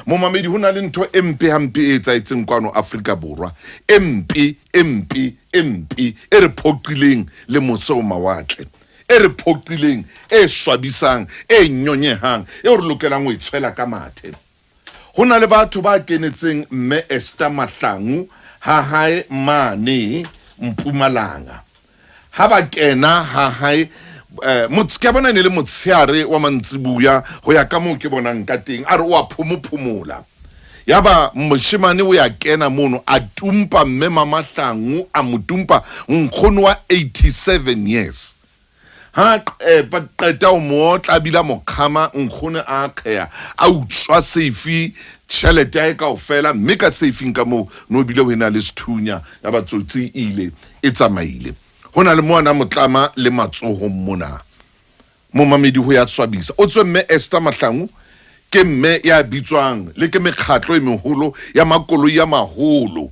Momamedi, ho na le ntho e mpe hampe e etsahetseng kwano Afrika Borwa, e mpe, e mpe, e mpe, e re phoqileng le mose o mawatle, e re phoqileng, e swabisang, e nyonyehang, eo re lokelang ho e tshwela ka mathe. Ho na le batho ba kenetseng Mme Esther Mahlangu ha hae mane Mpumalanga. Ha ba kena ha hae eh, ke a bona e ne le motsheare wa mantsibuya ho ya ka moo ke bonang ka teng, a re o a phomophomola. Yaba moshemane o ya kena mono a tumpa Mme Mamahlangu, a mo tumpa nkgono wa 87 years. Ha a qeta ho mo otla a bile a mo kgama, nkgono a akgeha, a utswa seifi, tjhelete ya hae kaofela, mme ka seifing ka moo no bile ho ena le sethunya, yaba tsotsi e ile e tsamaile. Ho na le moo a na mo tlama le matsohong mona. Momamedi ho ya swabisa. O tswe Mme Esther Mahlangu ke mme ya bitswang le ke mekgatlo e meholo ya makoloi a maholo.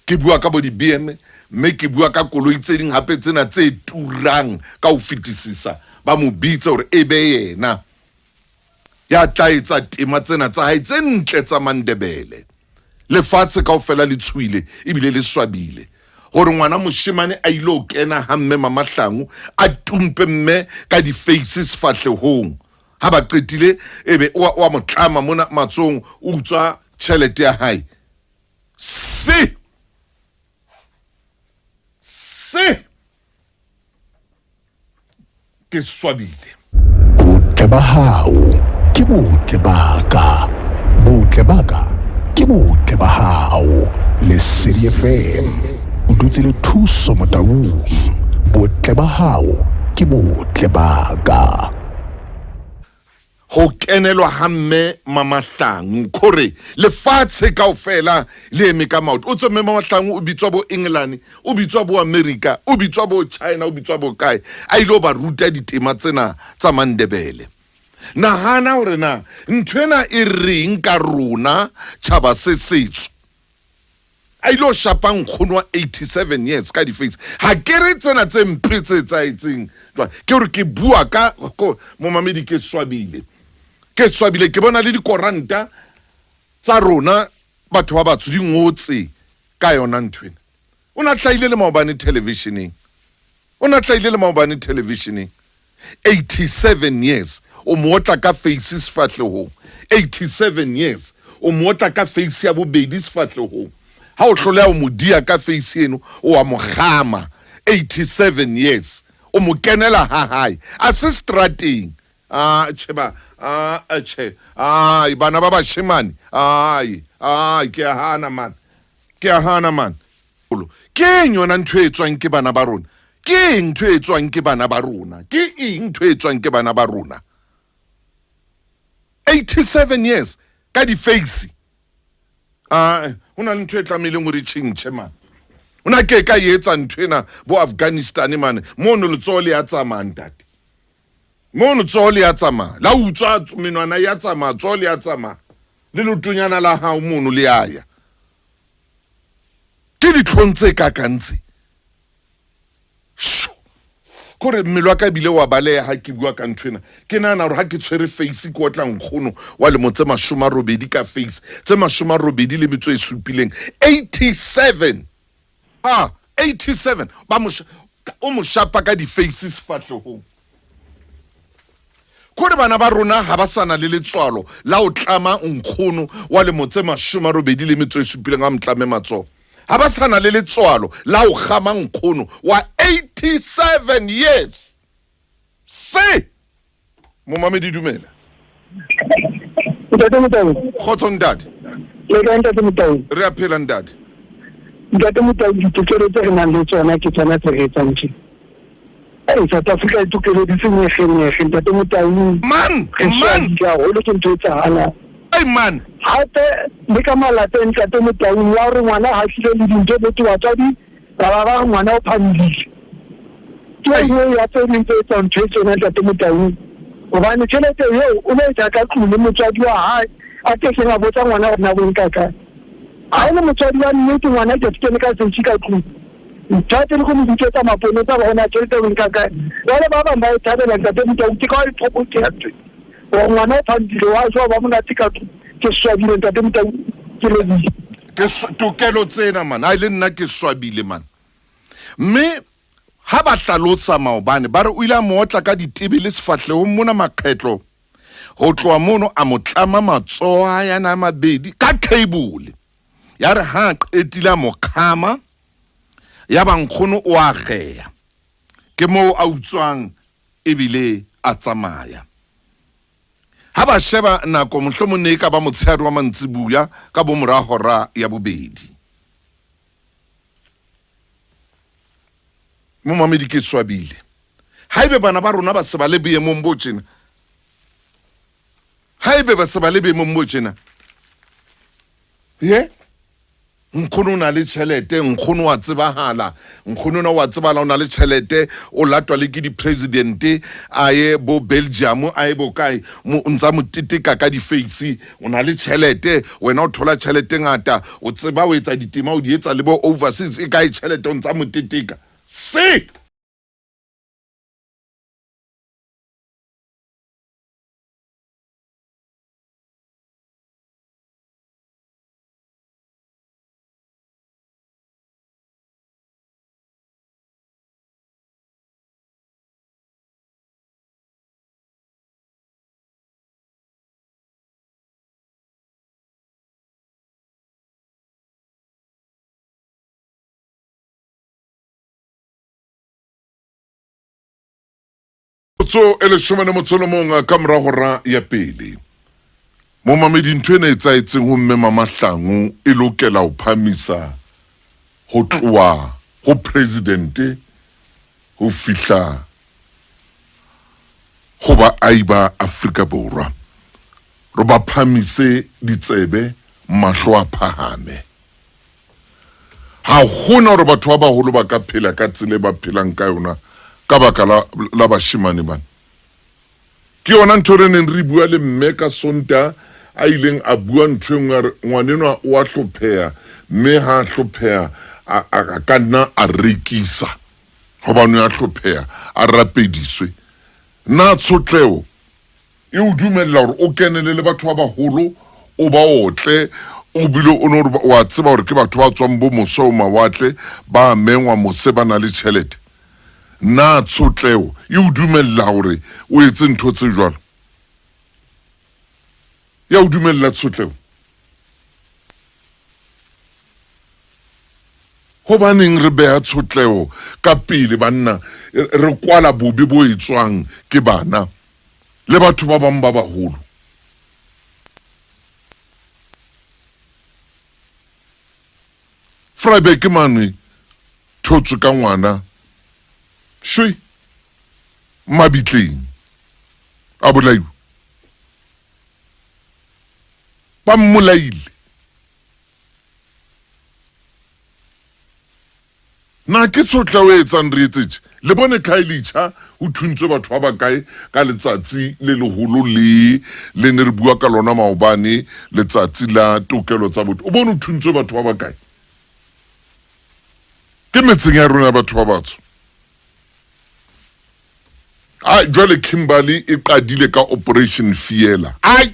Ke bua ka bo di-BM, mme ke bua ka koloi tse ding hape tsena tse turang ka ho fetisisa. Ba mo bitse hore e be yena ya tla etsa tema tsena tsa hae tse ntle tsa Mandebele. Lefatshe kaofela le tshohile ebile le swabile hore ngwana moshemane a ile ho kena ha mme Mamahlangu a tumpe mme ka di-face sefahlehong. Ha ba qetile ebe o a mo tlama mona matsohong, o utswa tjhelete ya hae. Se se ke swabile. Botle ba hao ke botle ba ka, botle ba ka ke botle ba hao. Lesedi FM o dutse le Thuso Motaung. Botle ba hao ke botle ba ka. Ho kenelwa ha Mme Mamahlangu khore lefatshe kaofela le eme ka maoto. O tswe Mme Mamahlangu o bitswa bo Engelane, o bitswa bo Amerika, o bitswa bo China, o bitswa bo kae. A ile ba ruta ditema tsena tsa Mandebele. Nahana hore na ntho ena e reng ka rona tjhaba se setso. A ile ho shapa nkgono wa 87 years ka di-face. Ha ke re tsena tse mpe tse etsahetseng jwale, ke hore ke bua ka ko momamedi, ke swabile, ke swabile. Ke bona le dikoranta tsa rona batho ba batsho di ngotse ka yona ntho ena. O na hlahile le maobane televisioneng, O na tlaile le maobane televisioneng. 87 years o mo otla ka face sefahlehong. 87 years o mo otla ka face ya bobedi sefahlehong. Ha o hloleha o mo dia ka face eno, o a mo kgama. 87 years o mo kenela ha hae, a se strateng. Ah, tjhe ba, ah, tjhe. Ai, bana ba bashemane. Ai, ai, ke a hana man. Ke a hana man. Kgolo. Ke eng yona ntho e tswang ke bana ba rona? Ke eng ntho e tswang ke bana ba rona? Ke eng ntho e tswang ke bana ba rona? 87 years ka di-face. Ah, ho na le ntho e tlamehileng hore e tjhentjhe man. O na ke ka e etsa ntho ena bo Afghanistan mane. Mono letsoho le ya tsamaya ntate. Mono tsoho le ya tsamaya. La utswa menwana ya tsamaya, tsoho le ya tsamaya. Le lotonyana la hao mono le ya ya. Ke ditlhong tse kakang tse. Sho. Kore mmele wa ka ebile wa baleha ha ke bua ka ntho ena. Ke nahana hore ha ke tshwere face ke otla nkgono wa lemo tse mashome a robedi ka face tse mashome a robedi le metso e supileng. 87. Ah, 87 ba mo o mo shapa ka di-face sefahlehong. Kore bana ba rona ha ba sa na le letswalo la ho tlama nkgono wa lemo tse mashome a robedi le metso e supileng a mo tlame matsoho. Ha ba sa na le letswalo la ho kgama nkgono wa 87 years. Se! Momamedi dumela. Ntate Motau. Kgotso ntate. Le kae ntate Motau? Re a phela ntate. Ntate Motau, ditokelo tse re nang le tsona ke tsona tse re etsang tje. Ei, South Africa ditokelo di senyegenyege ntate Motau. Man, Re man. swabile haholo ke ntho e etsahalang. Ei man. Hape le ka malapeng ntate Motau ya hore ngwana ha tlile le dintho bote batswadi ba ba ba re ngwana o phamile. Ke e nngwe ya tse ding tse etsang ntho e tjena ntate Motaung. Hobane tjhelete eo o lo e ja ka tlung le motswadi wa hae a ke keng a botsa ngwana hore na o e nka kae. Ha e le motswadi wa nnete ngwana ke kene ka seitse ka tlung. Ntho ya pele ko mo bitsetsa maponesa hore na tjhelete o e nka kae. Jwale ba bang ba e thabela ntate Motaung ke ka e phokokeha ntho. Hore ngwana o phamile wa jowa ba monate ka tlung. Ke swabile ntate Motau, ke lebohile. Ke tokelo tsena man, ha e le nna ke swabile man. Mme ha ba hlalosa maobane ba re o ile a mo otla ka ditebele sefahlehong mona makgetlo, ho tloha mono a mo tlama matsoho a yana a mabedi ka cable. Ya re ha a qetile a mo kgama, ya ba nkgono o a kgeya. Ke moo a utswang ebile a tsamaya. Ha ba sheba nako mohlomong ne e ka ba motshehare wa mantsibuya ka bo mora hora ya bobedi. Momamedi ke swabile. Haebe bana ba rona ba se ba le boemong bo tjena, haebe ba se ba le boemong bo tjena, ye nkgono o na le tjhelete, nkgono wa tsebahala, nkgono ona wa tsebahala, o na le tjhelete, o latwa le ke di-presidente, a ye bo Belgium, a ye bo kae, o ntsa mo teteka ka di-face, o na le tjhelete, wena o thola tjhelete ngata, o tseba o etsa ditema, o di etsa le bo overseas, e kae tjhelete, o ntsa mo teteka. Se! Tso e leshome le motso le mong ka mora hora ya pele. Momamedi, ntho ena e etsaetseng ho mme Mamahlangu e lokela ho phamisa ho tloha ho presidente ho fihla ho baahi ba Afrika Borwa. Re ba phamise ditsebe, mahlo a phahame. Ha hona hore batho ba baholo ba ka phela ka tsela e ba phelang ka yona ka baka la, la bashemane bana. Ke yona ntho re neng re bua le mme ka Sontaha a ileng a bua ntho e nngwe a re ngwanenwa o a hlopheha mme ha a hlopheha a, a, a ka nna a rekisa hobane o a hlopheha a rapediswe. Na tshotleho e o dumella hore o kenele le batho ba baholo o ba otle o bile o no o a tseba hore ke batho ba tswang bo mose o mawatle ba mengwa mose ba na le tjhelete? Na tshotleho e o dumella hore o etse ntho tse jwalo? Ya o dumella tshotleho? Hobaneng re beha tshotleho ka pele banna, re kwala bobe bo etswang ke bana le batho ba bang ba baholo? Vryburg mane thotswe ka ngwana shwe mabitleng a bolaiwa, ba mmolaile. Na ke tshotleho e etsang re etse tje? Le bone Khayelitsha ho thuntswe batho ba bakae ka letsatsi le leholo le le ne re bua ka lona maobane, letsatsi la tokelo tsa botho. O bone ho thuntswe batho ba bakae? Ke metseng ya rona ya batho ba batsho. Ai, jwale Kimberley e qadile ka Operation Fiela. Ai!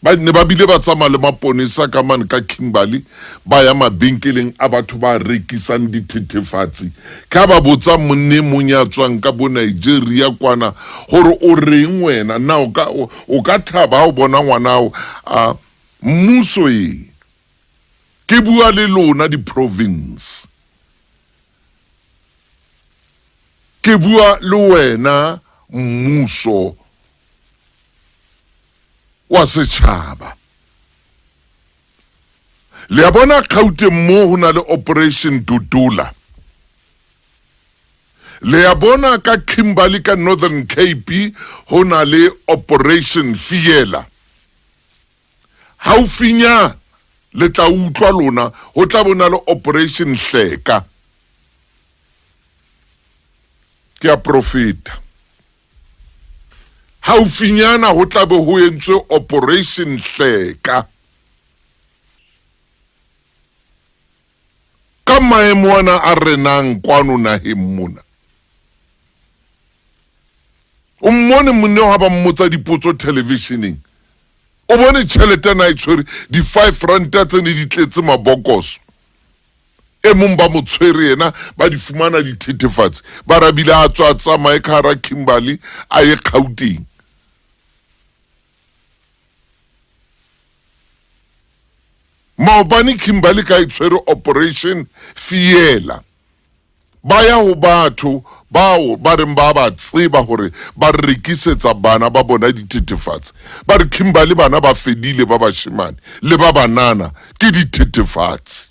Ba ne ba bile ba tsamaya le maponesa ka mane ka Kimberley, ba ya mabenkeleng a batho ba rekisang dithethefatsi. Ke ha ba botsa monna e mong ya tswang ka bo Nigeria kwana hore o reng wena, na o ka, o ka thaba ha o bona ngwana hao a mmuso e. Ke bua le lona di-province. Ke bua le wena mmuso wa setjhaba. Le a bona Gauteng mo ho na le Operation Dudula. Le a bona ka Kimberley ka Northern Cape ho na le Operation Fiela. Haufinyana le tla utlwa lona ho tla bo na le Operation Hleka. Ke a profeta. Haufinyana ho tla be ho entswe Operation Hleka. Ka maemo ana a renang kwano naheng mona. O mmone monna ha ba mmotsa dipotso televisioneng. O bone tjhelete na e tshwere di-five ranta tse ne di tletse mabokoso. E mong ba mo tshwere yena ba di fumana dithethefatsi ba rabile a tswa a tsamaye ka hara Kimberley a ye Gauteng. Maobane Kimberley ka e tshwere operation fiela. Ba ya ho batho bao ba reng ba ba tseba hore ba rekisetsa bana ba bona dithethefatsi. Ba re Kimberley bana ba fedile ba bashemane le ba banana ke dithethefatsi.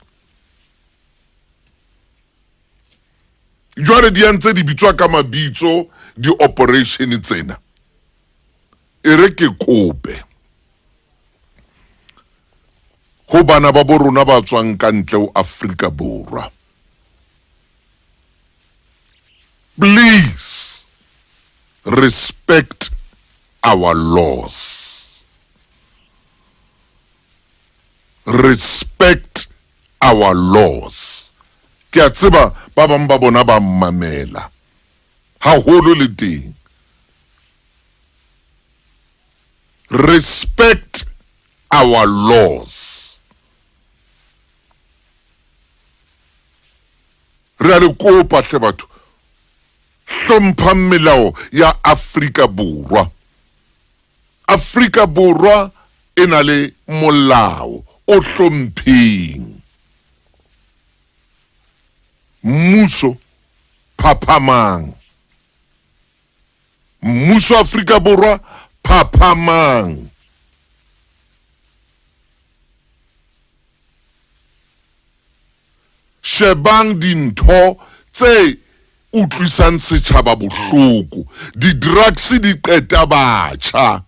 Jwale di ya ntse di bitswa ka mabitso di-operation tsena. E re ke kope ho bana ba bo rona ba tswang ka ntle ho Afrika Borwa. Please respect our laws. Respect our laws. Ke a tseba ba bang ba bona ba mmamela haholo le teng. Respect our laws. Re a le kopa hle batho, hlomphang melao ya Afrika Borwa. Afrika Borwa e na le molao o hlompheng. Mmuso phaphamang. Mmuso Afrika Borwa phaphamang. Shebang dintho tse utlwisang setjhaba bohloko. Di-drugs di qeta batjha.